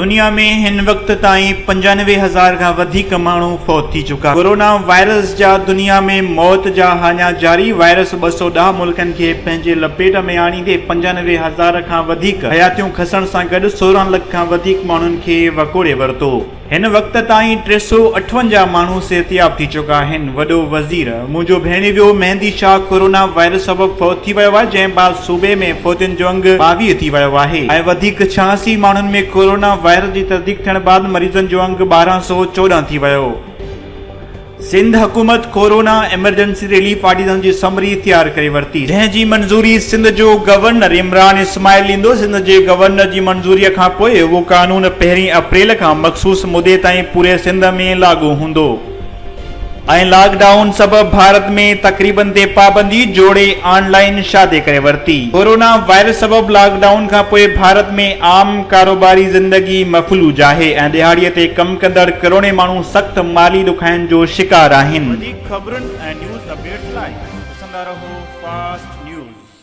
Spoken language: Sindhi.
دنيا ۾ هن وقت تائين 95 هزار کان وڌيڪ ماڻهو فوت ٿي چڪا. ڪورونا وائرس جا دنيا ۾ موت جا هاڃا جاري، وائرس 210 ملڪن کي پنهنجي لپيٽ ۾ آڻيندي 95 هزار کان وڌيڪ حياتيون کسڻ سان گڏ 16 لک کان وڌيڪ ماڻهن کي وڪوڙي ورتو. هن وقت تائين 358 ماڻهو صحتياب ٿي چڪا آهن. وڏو وزير منهنجو ڀيڻيويو مهندي شاهه ڪورونا وائرس سبب فوت ٿي ويو آهي جنهن بعد صوبي ۾ فوتين جو انگ 22 ٿي ويو آهي ۽ وڌيڪ 86 ماڻهن ۾ ڪورونا وائرس جي تصديق ٿيڻ بعد مريضن جو انگ 1214 ٿي ويو. سنڌ حڪومت ڪورونا ايمرجنسي رليف آرڊيننس جي سمري تيار ڪري ورتي، جنهن جي منظوري سنڌ جو گورنر عمران اسماعيل ڏيندو، سنڌ جي گورنر جي منظوري کانپوء اهو قانون پهرين اپريل کان مخصوص مدي تائين پوري سنڌ ۾ لاڳو هوندو. ۽ لاڪ ڊائون سبب ڀارت ۾ تقريبن تي پابندي جوڙي آن لائن شادي ڪري ورتي. ڪورونا وائرس سبب لاڪ ڊائون کانپوء ڀارت ۾ عام ڪاروباري زندگي مفلوج آهي ۽ ڏهاڙي تي ڪم ڪندڙ ڪروڙين ماڻهو سخت مالي ڏکاين جو شڪار آهن. وڌيڪ خبرن ۽ نيوز اپڊيٽس لاء ڏسندا رهو فاسٽ نيوز.